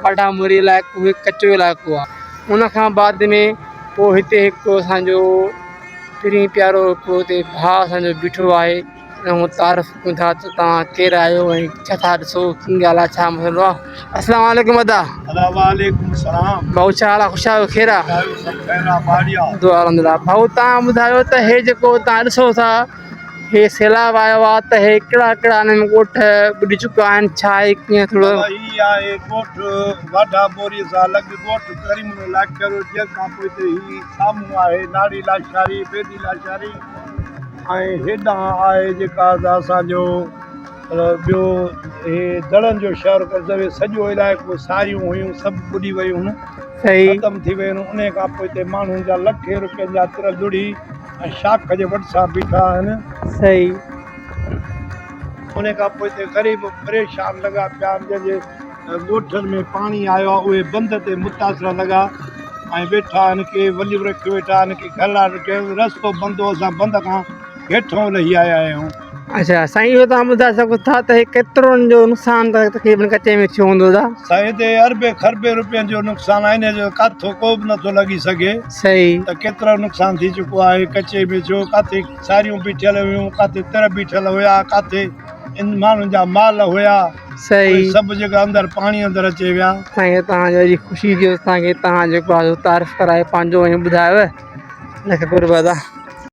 واڍا موري علائقو هڪ ڪچو علائقو آهي ان کان بعد ۾ پوء هتي هڪ اسانجو پرين پيارو هڪ هتي ڀاء اسانجو بيٺو آهي ان کان تعارف ڪيون ٿا ته توهان ڪير آهيو ۽ ڇا ٿا ڏسو ڪي ڳالهه آهي ڇا مسئلو آهي السلام عليڪم ادا ادا وعليڪم السلام ڀائو ڇا حال آهي خوش آهيو خير آهي سڀ خير آهي باڙيا دعا الحمدلله ڀائو توهان ٻڌايو ته هي جيڪو توهان ڏسو ٿا هي سيلاب آيو آ ته هي ڪهڙا ڪهڙا هن ۾ ڳوٺ ٻڏي چڪا آهن ڇا آهي ڪيئن ٿورو بابا هي آهي ڳوٺ واڍا ٻوري سان لڳ ڳوٺ ڪريم لاکيرو جنهن کان پوء هتي هي سامهون آهي ناڙي لاشاري بيدي لاشاري ۽ هيڏانهن آهي جيڪا اسان جو ٻيو هي دڙن جو شهر ڪري سڄو علائقو ساريون هيون سڀ ٻڏي ويون صحيح ختم ٿي ويون ان کان پوء هتي ماڻهن جا لکين روپين جا تر لڙهي ۽ شاخ جي وٽ سان بيٺا آهن. صحيح. ان کان پوء هتي غريب پريشان لڳا پيا آهن جنهن جي ڳوٺن ۾ پاڻي آيو آهي اهي بند تي متاثر لڳا ۽ ويٺا آهن ڪي وليون رکيو ويٺا آهن ڪي گهرڙا رکيو رستو بند هو اسان بند کان هيٺون لهي آيا آهيون. اڇا سائين اهو توهان ٻڌائي سگهو ٿا ته هي ڪيترو ان جو نقصان تقريبن ڪچي ۾ ٿيو هوندو دا؟ سائين هتي اربين کربين روپين جو نقصان آهي ان جو ڪاٿو ڪو به نٿو لڳي سگهي صحيح ته ڪيترو نقصان ٿي چڪو آهي ڪچي ۾ ٿيو ڪاٿي ساريون بيٺل هيون ڪاٿي تر بيٺل هيا ڪاٿي ان ماڻهن جا مال هيا صحيح سڀ جيڪا اندر پاڻي اندر اچي ويا. سائين توهان جو اڄ خوشي ٿي اسان کي توهان جيڪو آهي تعارف ڪرايو پنهنجو ۽ ٻڌايو لک قرب ادا.